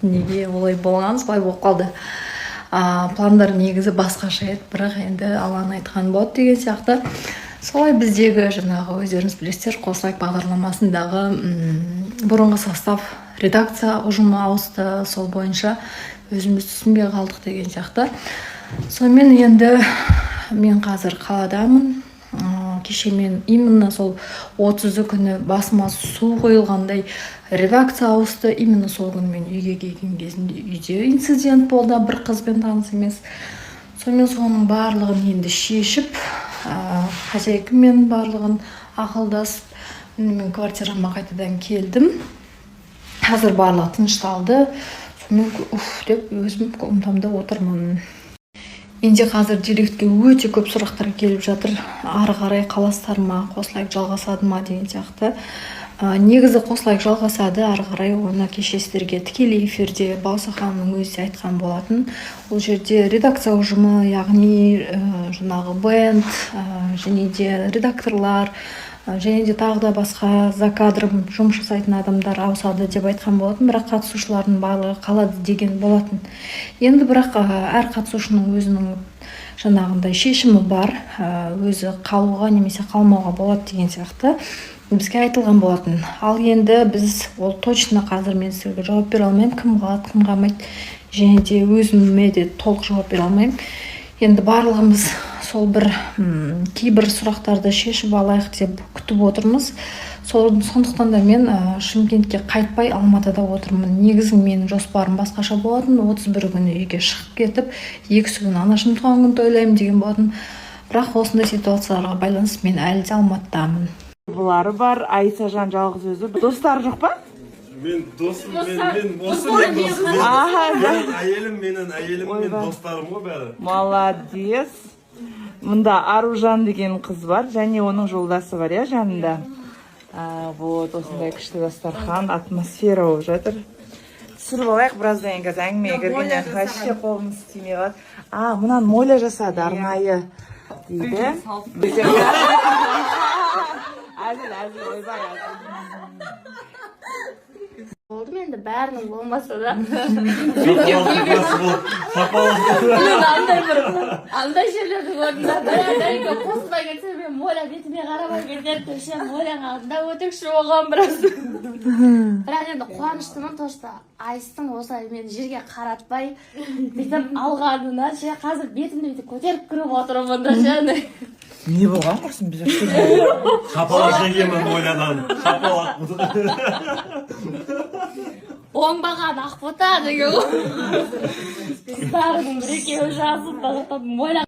Неге олай болған, солай болып қалды. Пландар негізі басқаша еді, бірақ енді Алланың айтқаны болады деген сияқты. Солай, біздегі жаңағы, өздеріңіз білесіздер, «Қос лайк» бағдарламасындағы бұрынғы состав, редакция ұжымы ауысты. Сол бойынша өзіміз түсінбей қалдық деген сияқты. Сонымен, енді мен қазір қаладамын. Кеше мен именно сол 30-ы күні басыма су құйылғандай, редакция ауысты. Именно сол күні мен үйге келген кезімде үйде инцидент болды бір қызбен, таныс емес. Сонымен, соның барлығын енді шешіп, хозяйкамен барлығын ақылдасып, мен квартирама қайтадан келдім. Қазір барлығы тынышталды. Сонымен, уф деп өзім комнатамда отырмын. Менде қазір директке өте көп сұрақтар келіп жатыр: ары қарай қаласыздар ма, «Қос лайк» жалғасады ма деген сияқты. Негізі «Қос лайк» жалғасады ары қарай. Оны кеше сіздерге тікелей эфирде Балауса ханымның өзі де айтқан болатын. Ол жерде редакция ұжымы, яғни жаңағы бенд, және де редакторлар, және де тағы да басқа за кадром жұмыс жасайтын адамдар ауысады деп айтқан болатын, бірақ қатысушылардың барлығы қалады деген болатын. Енді бірақ әр қатысушының өзінің жаңағындай шешімі бар, өзі қалуға немесе қалмауға болады деген сияқты бізге айтылған болатын. Ал енді біз ол точно қазір мен сіздерге жауап бере алмаймын, кім қалады, кім қалмайды, және де өзіме де толық жауап бере алмаймын. Енді барлығымыз сол бір кейбір сұрақтарды шешіп алайық деп күтіп отырмыз. Сондықтан да мен Шымкентке қайтпай, Алматыда отырмын. Негізі менің жоспарым басқаша болатын: 31 күні үйге шығып кетіп, 2-сі күні анашымның туған күнін тойлаймын деген болатын. Бірақ осындай ситуацияларға байланысты мен әлі де Алматыдамын. Бұлары бар, Айсажан жалғыз өзі. Достары жоқ па? Мен досым, мен осы мен досым. Менің әйелім, менің әйелім мен Ойбай. достарым ғой бәрі. Молодец. Мында Аружан деген қыз бар және оның жолдасы бар, иә, жанында. Вот осындай күшті дастархан, атмосфера болып жатыр. Түсіріп алайық біраздан кейін, қазір әңгімеге кіргеннен вообще қолымыз тимей қалады. А, мынаны Моля жасады арнайы дейді. Әзіл, әзіл, ойбай, әзіл. Болдым енді, бәрінің болмаса да. Шапалақ. Мен андай бір андай жерлерді көрдім да, бір андай қосылмай кетсе, мен Моля бетіме қарамай кетеді деп ше. Моляның алдында өтірікші болғанмын біраз. Бірақ енді қуаныштымын, то что Айстың осылай мені жерге қаратпай, бүйтіп алғанына ше. Қазір бетімді бүйтіп көтеріп кіріп отырмын да ше андай. Не болған, құрсын, біз вообще Шапалақ жегенмін Молядан. Шапалақ. Оңбаған Ақбота деген ғой. Қыздарының бір екеуі жазып, мына жақтан Моля.